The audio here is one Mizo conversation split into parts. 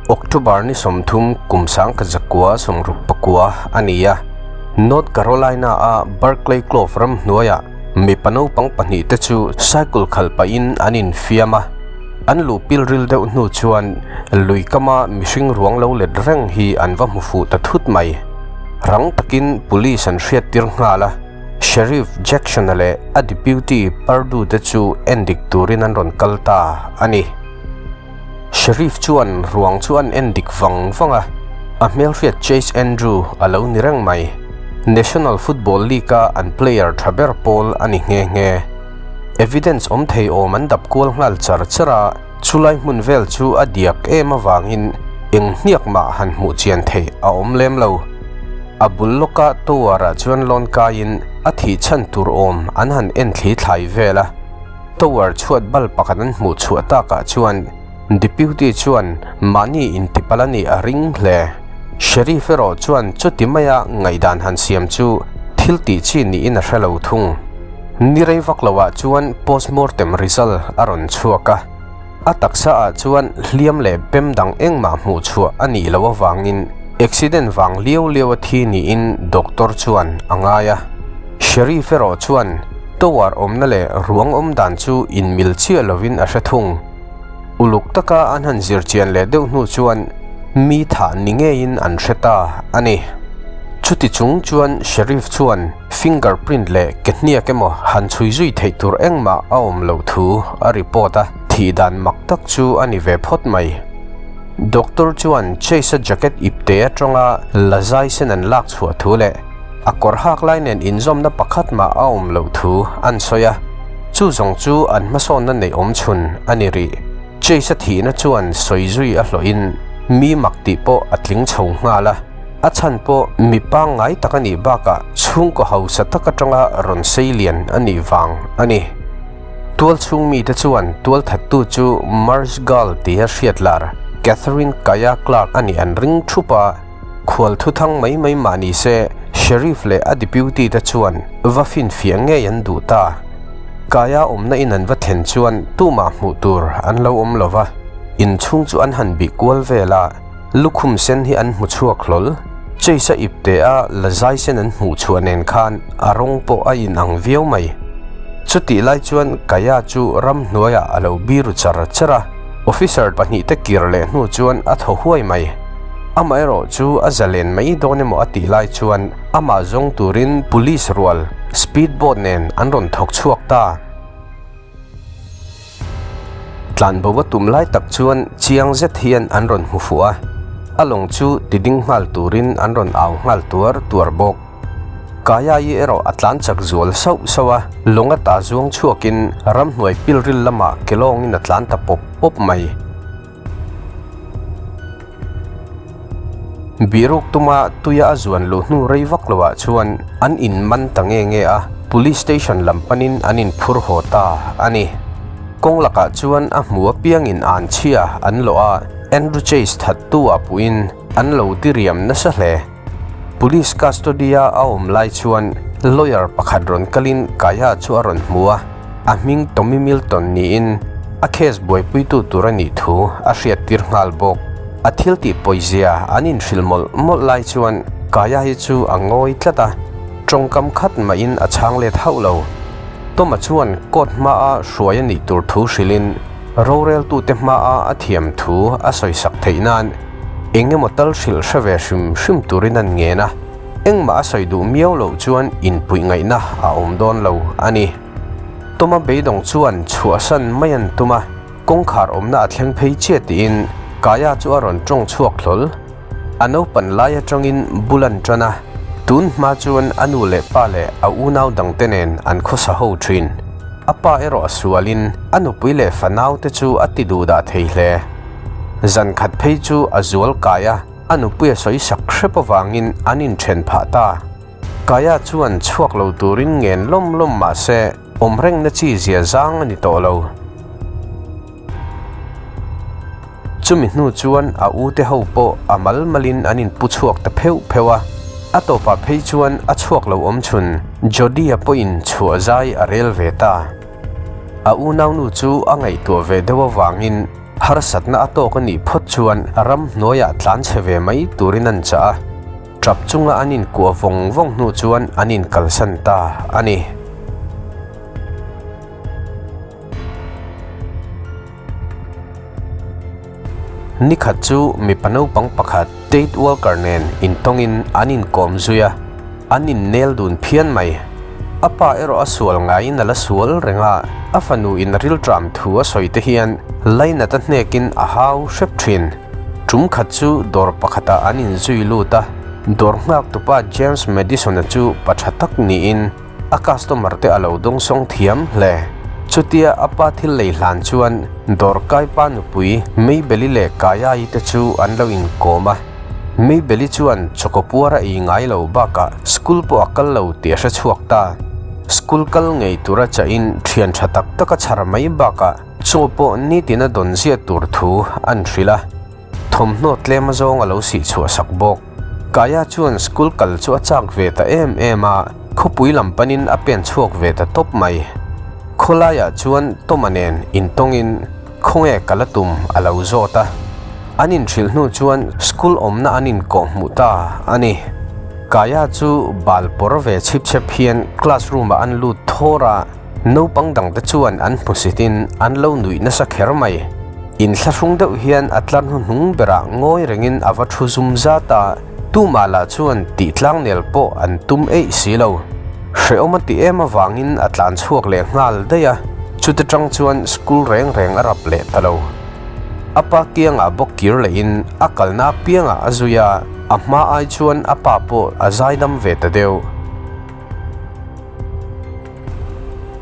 October ni 30 kum 1969 a ni a. North Carolina-a Berkeley Clove ram hnuaiah mipa naupang pahnihte chu cycle khalh pahin an infiam a. An luh pil ril deuh hnu chuan lui kama mihring ruang lo let reng hi an va hmu fuh ta thut mai. Rang takin police an hriattir nghal a, Sheriff Jackson-a leh a deputy Perdue te chu endik turin an rawn kal ta a ni. Sheriff chuan ruang chu an endik vang vang a, a hmelhriat Chase Andrew a lo ni reng mai. National Football League-a an player tha ber pawl a ni nghe nghe. Evidence awm thei awm an dap kual nghal char char a, chulai hmun vel chu a diak em avangin eng hniak mah han hmuh chian theih a awm lem lo. A bul lawka tower-ah chuan lawn kaiin a thih chhan tur awm an han en thli thlai vel a. Tower chhuat bal pakhat an hmuh chhuah takah chuan Deputy chuan mahni intipal a nih a ring hle. Sheriff erawh chuan chuti maia ngaihdan han siam chu thil tih chi niin a hre lo thung. Ni rei vak loah chuan postmortem result a rawn chhuak a, a taksa ah chuan hliam leh pem dang engmah hmuh chhuah a nih loh avangin accident vang liau liau a thi niin doctor chuan a ngai a. Sheriff erawh chuan tower awmna leh ruang awm dan chu inmil chiah lovin a hre thung. Uluk taka an han zir chian leh deuh hnu chuan mi thah ni ngeiin an hre ta a ni. Chuti chung chuan Sheriff chuan fingerprint leh ke hniak emaw han chhui zui theih tur engmah a awm loh thu a report a, thih dan mak tak chu a ni ve phawt mai. Doctor chuan Chase-a jacket ipte atanga la zai sen an lak chhuah thu leh a kawr hak lai nen inzawmna pakhat mah a awm loh thu an sawi a, chu zawng chu an hmasawnna neih awm chhun a ni rih. Chase-a thihna chuan sawi zui a hlawhin mi mak tih pawh a tling chho nghal a, a chhan pawh mi pangngai tak a nih bakah chhungkaw hausa tak atanga rawn sei lian a nih vang a ni. Tual chhung mite chuan tualthattu chu Marsh Girl tia hriat lar Catherine Kaya Clark a nih an ring thup a, Khual thuthang mai mai mah ni se, Sheriff leh a deputy te chuan va finfiah ngei an duh ta. Kaia awmna in an va thlen chuan tumah hmuh tur an lo awm lo va, inchhung chu an han bih kual vel a, lukhum sen hi an hmu chhuak hlawl. Chase-a ipte a la zai sen an hmuh chhuah nen khan a rawng pawh a inang viau mai. Chutih lai chuan Kaia chu ramhnuaiah a lo biru char char a, officer pahnihte kir leh hnu chuan a thaw huai mai. Amaherawh chu a zalen mai dawn emaw a tih lai chuan amah zawng turin police rual speed boat nen an rawn thawk chhuak ta. Tlanbo a tum lai tak chuan chiang zet hian an rawn hmu fuh a, a lawng chu ti ding nghal turin an rawn au nghal tuar tuar bawk. Kaya-i erawh a tlan chak zual sauh sauh a, lawng a ta zuang chhuakin ramhnuai pilril lamah ke lawngin a tlan ta pawp pawp mai. Biruk tuma tuia a zuan luh hnu rei vak loah chuan an in man ta nge nge a, Police Station lam panin an in phur haw ta a ni. Kawng lakah chuan a hmu apiangin an chhia an lawh a, Andrew Chase thattu ah puhin an lo diriam nasa hle. Police custody-a a awm lai chuan lawyer pakhat rawn kalin Kaya chu a rawn hmu a, a hming Tommy Milton niin a case buaipuitu tur a nih thu a hriattir nghal bawk. A thil tih pawizia an inhrilh mawlh mawlh lai chuan Kaya hi chu a ngawi tlat a, tawngkam khat mahin a chhang let hauh lo. Toma chuan court hmaa hruai a nih tur thu hrilhin roreltute hmaa a thiam thu a sawisak theih nan eng emaw tal hrilh hre ve hrim hrim turin an ngen a. Engmah a sawi duh miau loh chuan inpuih ngaihna a awm dawn lo a ni. Toma beidawng chuan chhuahsan mai an tum a, kawngkhar awmna a thleng phei chiah tiin Kaya chu a rawn tawng chhuak hlawl. A naupan lai atangin bul an tan a, tun hma chuan a nu leh pa leh a unau dangte nen an khawsa ho thin. A pa erawh a sualin a nupui leh fanaute chu a ti duhdah thei hle. Zan khat phei chu a zual kai a. A nupui a sawi sak hrep avangin an inthen phah ta. Kaya chuan chhuak lo turin ngen lawm lawm mah se awm rengna chi zia zang a ni tawh lo. Chumi hnu chuan a ute ho pawh a mal malin an inpu chhuak ta pheuh pheuh a. A tawpah phei chuan a chhuak lo awm chhun Jody-a pawhin chhuah zai a rel ve ta. A unaunu chu a ngaihtuah ve deuh avangin. Harsatna a tawk a nih phawt chuan ramhnuaiah tlan chhe ve mai turin an chah a. Tap chunga an inkuah vawng vawng hnu chuan an inkalsan ta a ni. Nikhat chu mipa naupang pakhat Tate Walker nen intawngin an inkawm zui a, an innel dun phian mai. A pa erawh a sual ngaiin a la sual reng a, a fanu in a rilṭam thu a sawi te hian lainat a hnekin a hau hrep ṭhin. Ṭum khat chu dawr pakhatah an inzui lut a, dawr nghaktupa James Madison-a chu pa ṭha tak niin, A customer te a lo dawngsawng thiam hle. Chutia a pa thil lei hlan chuan dawrkai pa nupui Maybelli leh Kayai te chu an lo inkawm a. Maybelli chuan chawkaw puar a ei ngai lo bakah school pawh a kal lo tih a hre chhuak ta. School kal ngei tura chahin thian tha tak tak a chhar mai bakah chaw pawh nitin a dawn ziah tur thu an hrilh a. Thawmhnaw tlem azawng a lo sih chhuah sak bawk. Kaya chuan school kal chu a chak ve ta em em a, khawpui lam panin a pen chhuak ve ta tawp mai. Khawlaiah chuan Toma nen intawngin khawnge kal a tum a lo zawt a. An inhrilh hnu chuan school awmna an inkawh hmuh ta a ni. Kaya chu bal pawr ve chhip chhep hian classroom ah an lut thawr a. Naupang dangte chuan an hmusitin an lo nuih nasa kher mai. Inthlahrung deuh hian a tlar hnuhnung berah ngawi rengin a va thu zum zat a, tumah lah chuan tih tlangnel pawh an tum eih si lo. Hrehawm a ti em avangin a tlan chhuak leh nghal daih a, chuti tang chuan school reng reng a rap leh ta lo. A pa kiangah bawk kir lehin a kalna apiangah a zui a, a hma ai chuan a pa pawh a zaidam ve ta deuh.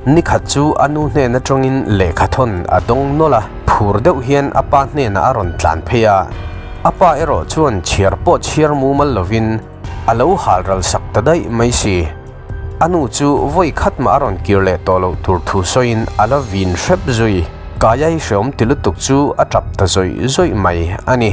Nikhat chu a nu hnen atangin lehkha thawn a dawng nawlh a, phur deuh hian a pa hnenah a rawn tlan phei a. A pa erawh chuan chhiar pawh chhiar mumal lovin a lo hal ral sak ta daih mai si. A nu chu vawi khat mah a rawn kir leh tawh loh tur thu sawiin a la vin hrep zui. Kaiai hreawm ti lutuk chu a tap ta zawih zawih mai a ni.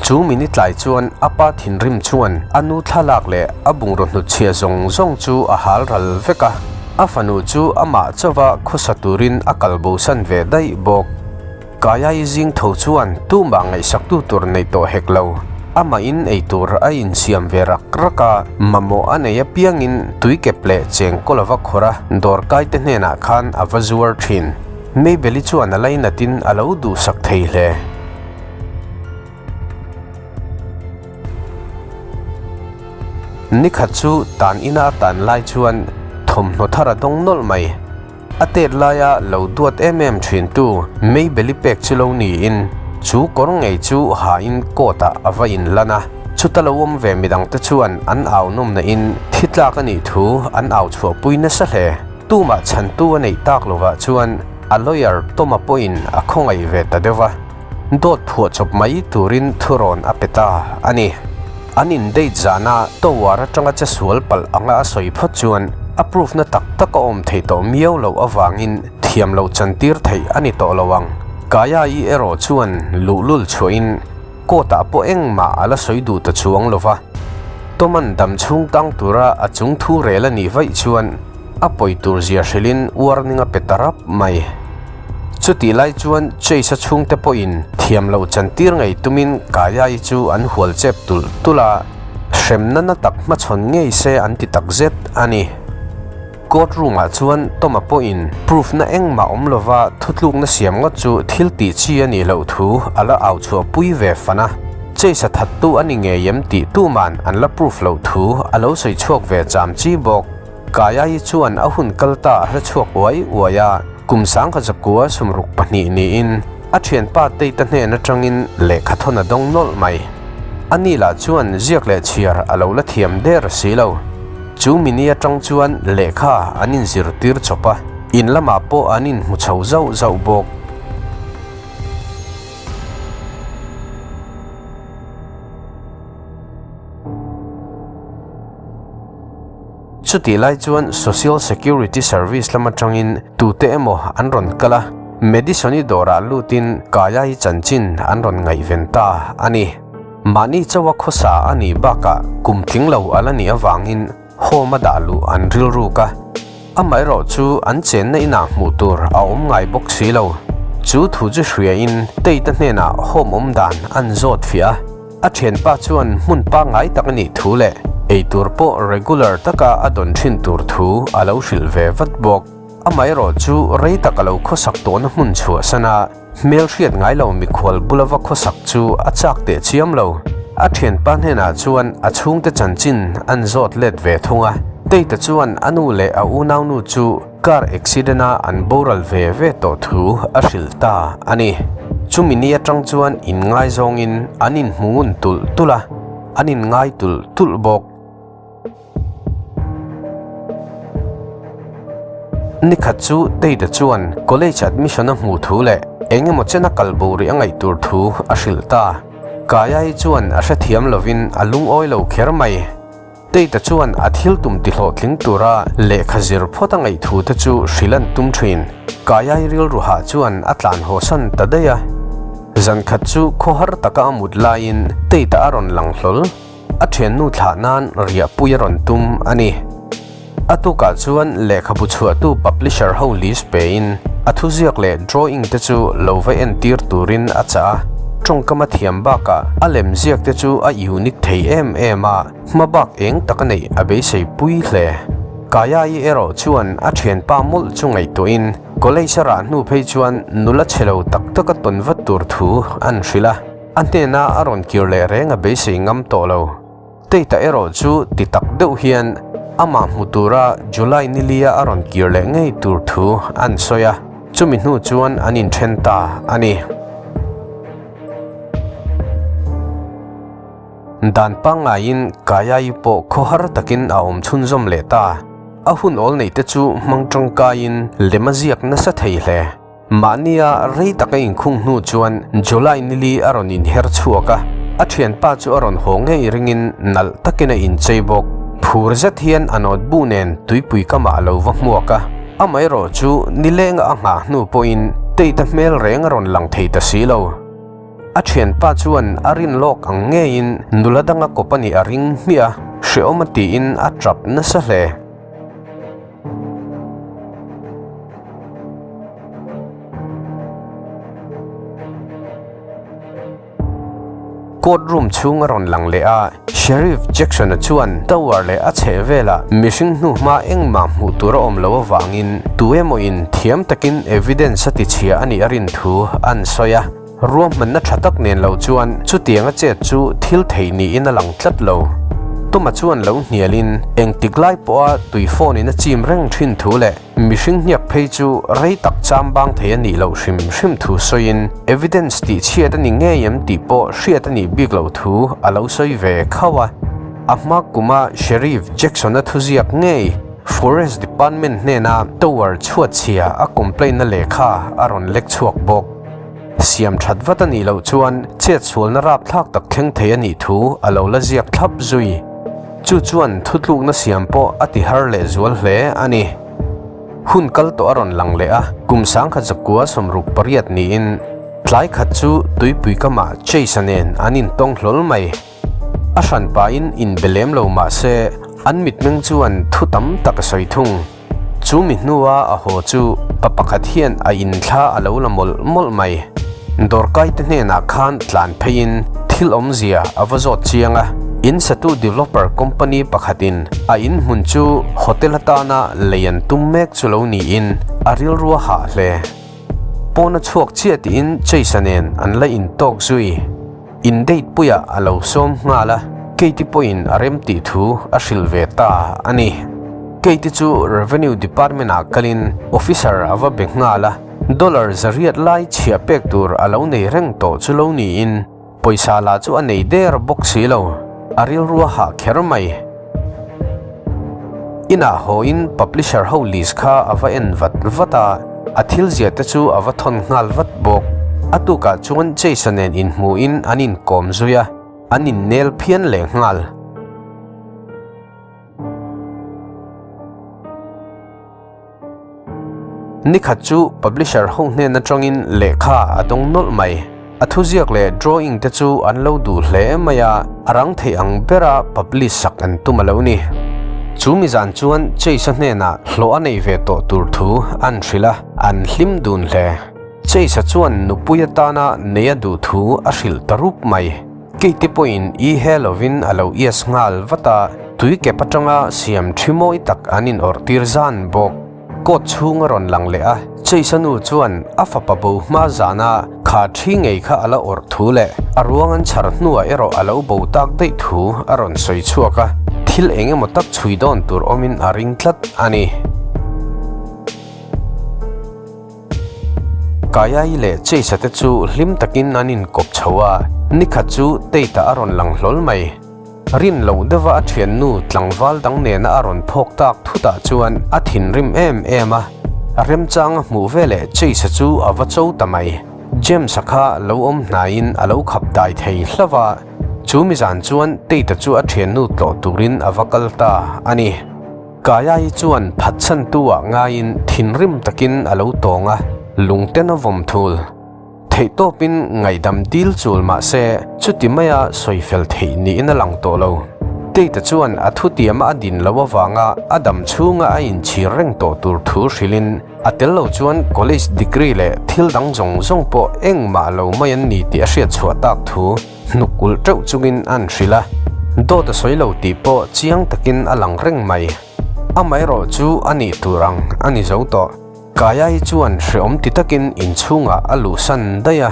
Chu mini tlai chuan a pa thinrim chuan a nu thlalak leh a bungraw hnutchhiah zawng zawng chu a hal ral vek a, a fanu chu amah chauva khawsa turin a kal bosan ve daih bawk. Kaiai zing tho chuan tumah ngaihsaktu tur nei tawh hek lo. Amahin ei tur a insiam ve rak rak a, mamawh a nei apiangin tuikep leh chengkawl a va khawrh a, dawrkaite hnenah khan a va zuar thin. Maybelli chuan a lainatin a lo duhsak thei hle. Nikhat chu tan ina a tan lai chuan thawmhnaw thar a dawng nawlh mai. A tet laia lo duat em em thintu Maybelli pek chu lo niin chu kawr ngei chu hain court ah a va inlan a, chuta lo awm ve midangte chuan an au nawmna in thi tlak a nih thu an au chhuahpui nasa hle. Tumah chhantu a neih tak lovah chuan a lawyer Toma pawhin a khawngaih ve ta deuh va. Dawt phuah chawp mai turin thurawn a pe ta a ni. An in date zana tower atanga che sual palh anga a sawi phawt chuan a proof na tak tak a awm thei tawh miau loh avangin thiam loh chantir theih a ni tawh lo ang. Kaya-i erawh chuan luhlul chhuahin court ah pawh engmah a la sawi duh ta chuang lo va. Toman dam chhung tang tura a chung thu rel a nih vaih chuan a pawi tur zia hrilhin warning a pe ta rap mai. Chutih lai chuan Chase-a chhungte pawhin thiam loh chantir ngei tumin Kaya-i chu an hual chep tulh tulh a, hremna na tak hmachhawn ngei se an ti takzet a ni. Court room-ah chuan Tom-a pawhin proof-na engmah awm lova thutlukna siam ngawt chu thil tih chi a nih loh thu a la au chhuahpui ve fan a, Chase-a thattu a ni ngei em tih tuman an la proof loh thu a lo sawi chhuak ve cham chi bawk. Kaya-i chuan a hun kal ta a hre chhuak uai uai a, kum sangkhat zakua sumruk pahnih niin a thianpa Tate-a hnen atangin lehkha thawn a dawng nawlh mai. Ani lah chuan ziak leh chhiar a lo la thiam der si lo. Chu mini atang chuan lehkha an inzirtir chawp a, in lamah pawh an inhmu chho zauh zauh bawk. Chutih lai chuan Social Security Service lam atangin tute emaw an rawn kal a. Madison-i dawrah lutin Kaya-i chanchin an rawn ngaihven ta a ni. Mahni chauha khawsa a nih bakah kum tling lo a la nih avangin home a dah luh an rilruk a. Amaherawh chu an chenna inah hmuh tur a awm ngai bawk si lo. Chu thu chu hriain Tate-a hnenah home awm dan an zawt fiah a. A thianpa chuan hmun pangngai tak a nih thu leh eitur pawh regular taka a dawn thin tur thu a lo hrilh ve vat bawk. Amaherawh chu rei tak a lo khawsak tawhna hmun chhuahsan a, hmel hriat ngai lo mikhual bula va khawsak chu a chak teh chiam lo. A thianpa hnenah chuan a chhungte chanchin an zawt let ve thung a, Tate chuan a nu leh a unaunu chu Car accident a an boral ve ve tawh thu a hrilh ta a ni. Chumi ni atang chuan inngaizawngin an inhmu ngun tulh tulh a, an inngai tulh tulh bawk. Nikhat chu Tate chuan college admission a hmuh thu leh eng emaw chena kal bo rih a ngaih tur thu a hrilh ta. Kaya-i chuan a hrethiam lovin a lungawi lo kher mai. Tate chuan a thil tum tihlawhtling tura lehkha zir phawt a ngaih thu te chu hrilh an tum thin. Kayai rilruhah chuan a tlan hawsan ta daih a. Zan khat chu khawhar taka a mut laiin Tate a rawn lang hlawl. A thiannu thlah nan riahpui a rawn tum a ni. A tukah chuan lehkhabu chhuahtu publisher ho list pein a thuziak leh drawing te chu lo va entir turin a chah a. Tawngkam a thiam bakah a lemziak te chu a unique thei em em a. Hma bak eng tak a neih a beisei pui hle. Kaya-i erawh chuan a thianpa mawlh chu ngaihtuahin college a rah hnu phei chuan nula chhe lo tak tak a tawn vat tur thu an hrilh a, a hnena a rawn kir leh reng a beisei ngam tawh lo. Tate-a erawh chu ti tak deuh hian amah hmu tura July nilia a rawn kir leh ngei tur thu an sawi a, chumi hnu chuan an inthen ta a ni. Dan pangngaiin Kayai pawh khawhar takin a awm chhunzawm leh ta. A hun awl neite chu hmang tangkaiin lem a ziak nasa thei hle. Mahnia rei taka inkhung hnu chuan July nili a rawn inher chhuak a, a thianpa chu a rawn haw ngei ringin nalh takin a inchei bawk. Phur zet hian a notebook nen tuipui kamah a lo va hmuak a, amaherawh chu nilenga a nghah hnu pawhin Tate-a hmel reng a rawn lang thei ta si lo. A thianpa chuan a rin lawk ang ngeiin nula danga kawp a nih a ring hmiah a, hrehawm a tiin a tap nasa hle. Court room chhung a rawn lang leh a, Sheriff Jackson-a chuan tower leh a chheh velah mihring hnuhma engmah hmuh tur a awm loh avangin tu emawin thiam takin evidence a tichhia a nih a rin thu an sawi a. Ruahmanna tha tak nen lo chuan chutiang a chet chu thil theih niin a lang tlat lo. Tuma chuan lo hnialin engtik lai pawha tui phone in a chim reng thin thu leh Mihring hniak phei chu rei tak cham bang thei a nih loh hrim hrim thu sawiin evidence tih chhiat a ni ngei em tih pawh hriat a nih bik loh thu a lo sawi ve khauh a. A hma kuma Sheriff Jackson-a thuziak ngei Forest Department hnena tower chhuat chhia a complaint-na lehkha a rawn lek chhuak bawk. Siam that vat a nih loh chuan chet sualna rapthlak tak thleng thei a nih thu a lo la ziak thlap zui. Chu chuan thutlukna siam pawh a ti har leh zual hle a ni. Hun kal tawh a rawn lang leh a, kum sangkhat zakua 68 niin tlai khat chu tuipui kamah Chase-a nen an intawng hlawl mai. A hran pahin inbe lem lo mah se an mitmeng chuan thu tam tak a sawi thung. Chu mi hnua a haw chu pa pakhat hian a inthla a lo la mawlh mawlh mai. Dawrkai te hnenah khan tlan pheiin thil awmzia a va zawt chiang a, in satu developer company pakhatin a in hmun chu hotel atana lei an tum mek chu lo niin a rilru a hah hle. Pawn a chhuak chiah tiin Chase-a nen an la intawk zui. In date puiah a lo sawm nghal a, Katie pawhin a rem tih thu a hrilh ve ta a ni. Katie chu Revenue Department ah kalin officer a va be nghal a, dollar zariat lai chhiah pek tur a lo nei reng tawh chu lo niin pawisa lah chu a nei der bawk si lo, a rilru a hah kher mai. Inah hawiin publisher ho list kha a va en vat vat a, a thil zia te chu a va thawn nghal vat bawk. A tukah chuan Chase-a nen inhmuhin an inkawm zui a, an innel phian leh nghal. Nikhat chu publisher ho hnen atangin lehkha a dawng nawlh mai. A thuziak leh drawing te chu an lo duh hle mai a, a rang theih ang bera publish sak an tum a lo ni. Chu mi zan chuan Chase-a hnenah hlawh a nei ve tawh tur thu an hrilh a, an hlim dun hle. Chase-a chuan nupui atana nei a duh thu a hrilh ta rup mai. Kate pawhin i he lovin a lo ias nghal vat a, tui kep atanga siam thi mawi tak an inawrh tir zan bawk. Court chhung a rawn lang leh a, Chase-a nu chuan a fapa bo hma zana kha thi ngei kha a la awrh thu leh a ruang an chhar hnuah erawh a lo bo tak daih thu a rawn sawi chhuak a, thil eng emaw tak chhui dawn tur awmin a ring tlat a ni. Kayai leh Chase-a te chu hlim takin an inkawp chho a, nikhat chu Tate-a a rawn lang hlawl mai. Rin loh deuha a thiannu tlangval dang nena a rawn phawk tak thutah chuan a thinrim em em a, remchang a hmuh veleh Chase-a chu a va cho ta mai. James-a kha lo awm hnaiin a lo khap dai thei hlauh a, chu mizan chuan Tate-a chu a thiannu tlawh turin a va kal ta a ni. Kaya-i chuan phatsantu-ah ngaiin thinrim takin a lo tawng a, lungten a vawm thul. Theihtawpin ngaihdam dil chul mah se, chuti maia sawi fel theih niin a lang tawh lo. Tate chuan a thutiama a din loh avanga a dam chhunga a inchhir reng tawh tur thu hrilhin, a tel lo chuan college degree leh thil dang zawng zawng pawh engmah lo mai an ni tih a hriat chhuah tak thu hnuk ulh teuh chungin an hrilh a. Dawt a sawi lo tih pawh chiang takin a lang reng mai. Amaherawh chu a nih tur ang a ni zo tawh. Kayai chuan hreawm ti takin inchhungah a luhsan daih a.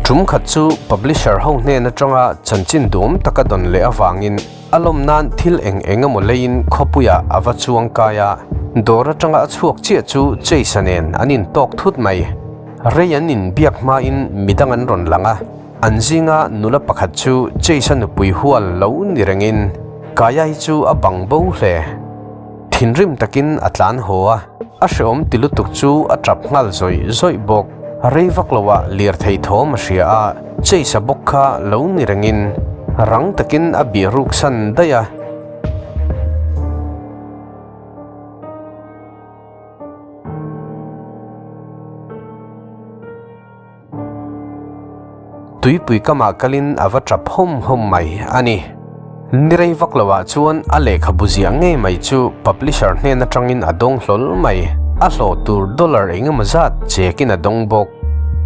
Tum khat chu publisher ho hnen atanga chanchin duhawm taka dawn leh avangin a lawm nan thil eng eng emaw leiin khawpuiah a va chuang kai a. Dawr atanga a chhuak chiah chu Chase-a nen an intawk thut mai. Rei an inbiak hmain midang an rawn lang a. An zinga nula pakhat chu Chase-a nupui hual lo ni rengin Kaya hi chu a bang bo hle. Thinrim takin a tlan haw a, a hreawm ti lutuk chu a tap nghal zawih zawih bawk. Rei vak loah lirthei thawm a hria a, Chase-a bawk kha lo ni rengin rang takin a bih ruksan daih a. Tuipui kamah kalin a va tap hawm hawm mai a ni. Ni rei vak loah chuan a lehkhabu ziah ngei mai chu publisher hnen atangin a dawng hlawl mai. A hlawh tur dollar eng emaw zat chekin a dawng bawk.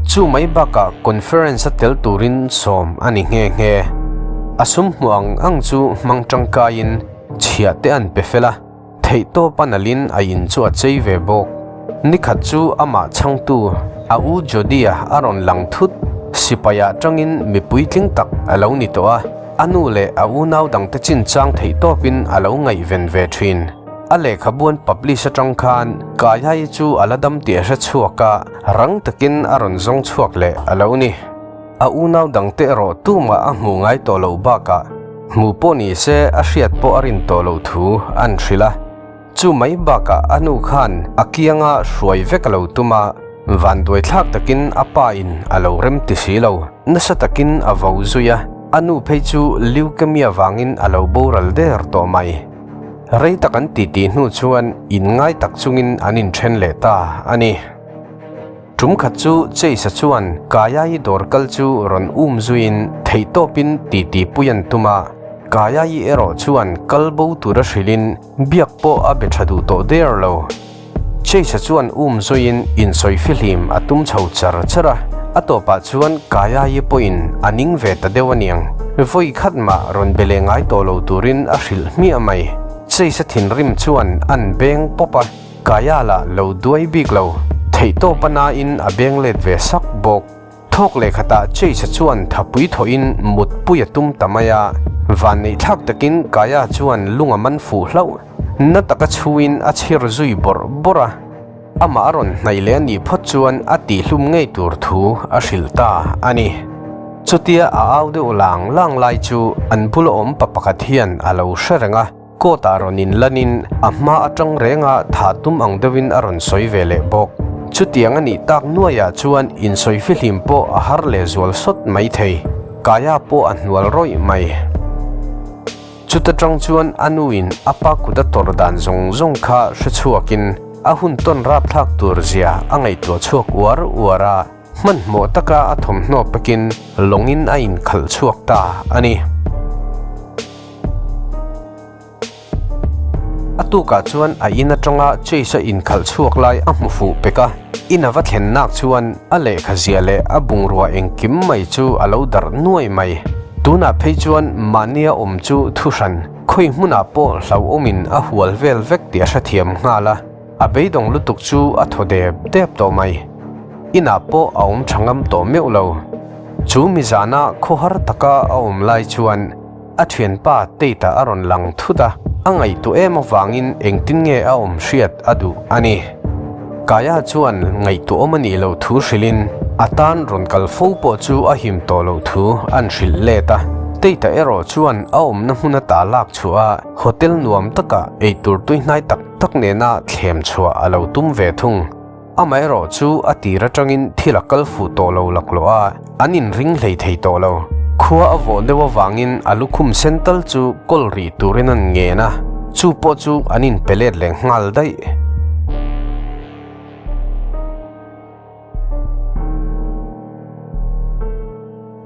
Chu mai bakah conference a tel turin sawm a ni nghe nghe. A sum hmuh ang ang chu hmang tangkaiin chhiah te an pe fel a. Theihtawp a nalhin a in chu a chei ve bawk. Nikhat chu amah chhangtu a u Jody-a a rawn lang thut. Sipaiah tangin mi puitling tak a lo ni tawh a, a nu leh a unau dangte chinchang theihtawpin a lo ngaihven ve thin. A lehkhabuan publish atang khan Kaihaii chu a la dam tih a hre chhuak a, rang takin a rawn zawng chhuak leh a lo ni. A unau dangte erawh tumah a hmuh ngai tawh loh bakah hmu pawh ni se a hriat pawh a rin tawh loh thu an hrilh a. Chu mai bakah a nu khan a kianga hruai vek a lo tum a, vanduai thlak takin a pa in a lo rem ti si lo, nasa takin a vo zui a, a nu phei chu leukemia vangin a lo boral der tawh mai. Rei tak an titi hnu chuan inngai tak chungin an inthen leh ta a ni. Tum khat chu Chase-a chuan Kaya-i dawr kal chu rawn um zuiin theihtawpin titi pui an tum a, Kaya-i erawh chuan kal bo tura hrilhin biak pawh a be tha duh tawh der lo. Chase-a chuan um zuiin insawi fihlim a tum chho char char a, a tawpah chuan Kaya-i pawhin a ning ve ta deuh aniang, vawi khat mah rawn be leh ngai tawh lo turin a hrilh hmiah mai. Chase-a thinrim chuan an beng pawp a. Kaya lah lo duai bik lo, theihtawp a nain a beng let ve sak bawk. Thawk leh khatah Chase-a chuan thapui thawhin mutpui a tum ta mai a, vanneih thlak takin Kaya chuan lung a man fuh hlauh. Na taka chhuin a chhir zui bawrh bawrh a, amah a rawn hnaih leh a nih phawt chuan a tihhlum ngei tur thu a hrilh ta a ni. Chutia a au deuh lang lang lai chu an bula awm pa pakhat hian a lo hre reng a. Court ah rawn inlanin a hma atang renga thah tum ang deuhin a rawn sawi ve leh bawk. Chutiang a nih tak nuaiah chuan insawi fihlim pawh a har leh zual sawt mai thei. Kaya pawh a hnual rawih mai. Chuta tang chuan a nuin a pa kut a tawrh dan zawng zawng kha hre chhuakin a hun tawn rapthlak tur zia a ngaihtuah chhuak uar uar a, hmanhmawh taka a thawmhnaw pakin lawngin a inkhalh chhuak ta a ni. A tukah chuan a in atanga Chase-a inkhalh chhuak lai a hmu fuh pek a, in a va thlen nak chuan a lehkha zia leh a bungrua engkim mai chu a lo darh nuai mai. Tunah phei chuan mahnia awm chu thu hran, khawi hmunah pawh hlauhawmin a hual vel vek tih a hrethiam nghal a, a beidawng lutuk chu a thaw dep dep tawh mai. Inah pawh a awm tha ngam tawh meuh lo. Chu mizana khawhar taka a awm lai chuan, A thianpa Tate-a a rawn lang thut a, a ngaihtuah em avangin engtin nge a awm hriat a duh a ni. Kaya chuan ngaihtuahawm a nih loh thu hrilhin a tan rawn kal fo pawh chu a him tawh loh thu an hrilh let a. Tate-a erawh chuan a awmna hmun ata lak chhuah a, hotel nuam takah eitur tuihnai tak tak nena thlem chhuah a lo tum ve thung. Amaherawh chu a tir atangin thil a kal fuh tawh lo laklawh a, an inring hlei thei tawh lo. Khua a vawh deuh avangin a lukhum sen tal chu kawl rih turin an ngen a, chu pawh chu an inpe let leh nghal daih.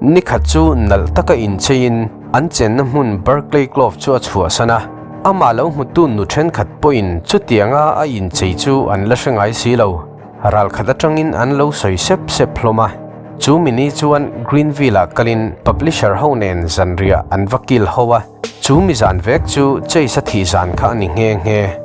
Nikhat chu nalh taka incheiin an chenna hmun Berkeley Clove chu a chhuahsan a, amah lo hmutu nu thenkhat pawhin chutianga a inchei chu an la hre ngai si lo. Ralkhat atangin an lo sawi sep sep hlawm a, chu mini chuan Greenville-ah kalin publisher ho nen zanriah an va kil ho a, chu mi zan vek chu Chase-a thih zan kha a ni nghe nghe.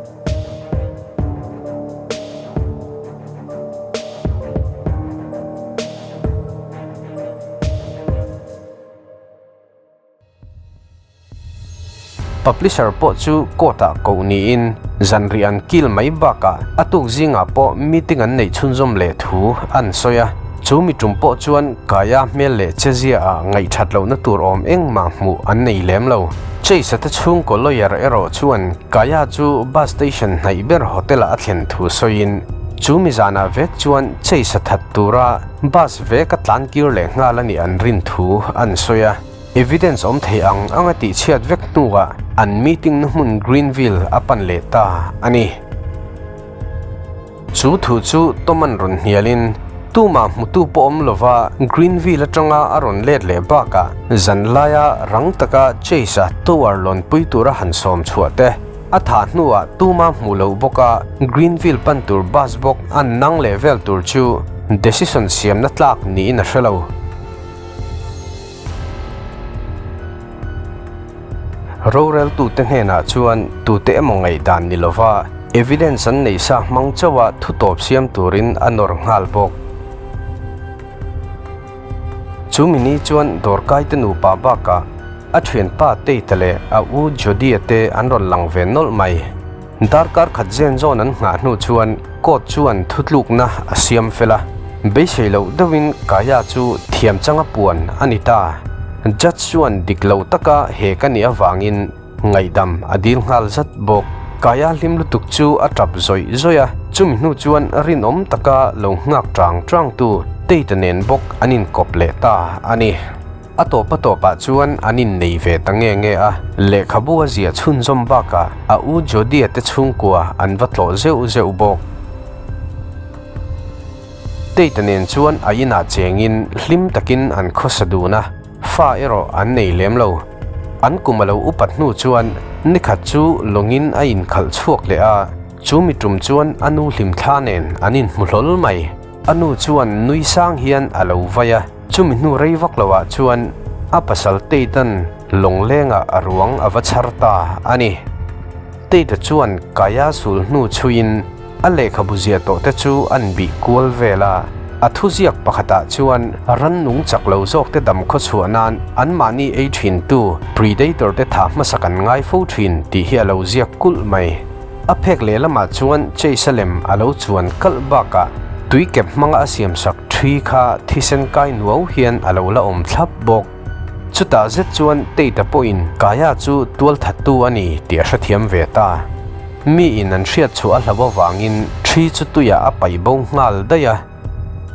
Publisher pawh chu court-ah koh niin zanriah an kil mai bakah a tuk zingah pawh meeting an neih chhunzawm leh thu an sawi a. Chu mi tum pawh chuan Kaya hmel leh chezia ah ngaihthat lohna tur awm engmah hmuh an nei lem lo. Chase-a te chhungkaw lawyer erawh chuan Kaya chu bus station hnaih ber hotel-ah a thlen thu sawiin chu mi zanah vek chuan Chase-a that tura Bus vek a tlan kir leh nghal a nih an rin thu an sawi a, evidence awm thei ang ang a tihchhiat vek hnuah an meeting na hmun Greenville a pan leh ta a ni. Chu thu chu Tom-a'n rawn hnialin tumah hmutu pawh awm lova Greenville atanga a rawn let leh bakah zanlaia rang taka Chase-a tower lawnpui tura han sawm chhuah te, A thah hnuah tuma hmuh loh bawka Greenville pan tur bus bawk an nang leh vel tur chu decision siamna tlak niin a hre lo. Roreltute hnenah chuan tute emaw ngaihdan ni lova evidence an neih sa hmang chauha thutawp siam turin a nawr nghal bawk. Chu mini chuan dawrkaite nupa bakah a thianpa Tate leh a u Jodie te an rawn lang ve nawlh mai. Darkar khat zen zawn an nghah hnu chuan court chuan thutlukna a siam fel a, beisei loh deuhin Kaya chu thiam changa puan a ni ta. Judge chuan dik lo taka he ka nih avangin, Ngaihdam a dil nghal zat bawk. Kaya hlim lutuk chu a tap zawih zawih a, chumi hnu chuan rinawm taka lo nghak tang tang tu Tate nen bawk an inkawp leh ta a ni. A tawp a tawpah chuan an innei ve ta nge nge a, lehkhabu a ziah chhunzawm bakah a u Jodie te chhungkua an va tlawh zeuh zeuh bawk. Tate nen chuan a inah chengin hlim takin an khawsa dun a. Fa erawh an nei lem lo. An kum a lo upat hnu chuan nikhat chu lawngin a inkhalh chhuak leh a, chu mi tum chuan a nu hlimthla nen an inhmu hlawl mai. A nu chuan nui sang hian a lo vai a, chumi hnu rei vak loah chuan a pasal Tate-a'n lawnglengah a ruang a va chhar ta a ni. Tate-a chuan Kaya sul hnu chhuiin A lehkhabu ziah tawh te chu an bih kual vel a, a thuziak pakhatah chuan rannung chak lo zawk te dam khaw chhuah nan anmahni ei thin tu predator te thah hmasak an ngai fo thin tih hi a lo ziak kulh mai. A phek lehlamah chuan Chase-a lem a lo chuan kalh bakah tuikep hmanga a siamsak thi kha thisen kai nuau hian a lo la awm thlap bawk. Chutah zet chuan Tate-a pawhin Kaya chu tualthattu a ni tih a hrethiam ve ta. Mi in an hriat chhuah a hlauh avangin ṭhi chu tuiah a paih bo nghal daih a.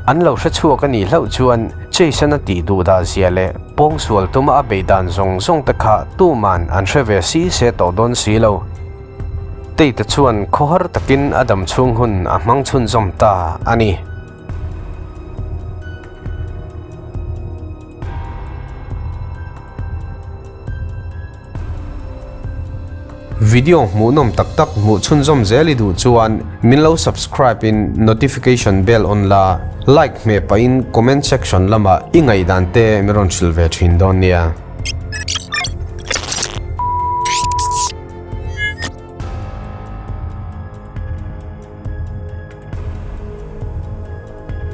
An lo hre chhuak a nih hlauh chuan Jason-a tih duh dah zia leh pawngsual tuma a beih dan zawng zawng te kha tuman an hre ve si se tawh dawn si lo. Tate chuan khawhar takin a dam chhung hun a hmang chhunzawm ta a ni. Video hmuhnawm tak tak hmuh chhunzawm zel i duh chuan min lo subscribe in notification bell on la, like hmeh pahin comment section lamah i ngaihdan te min rawn hrilh ve thin dawn nia.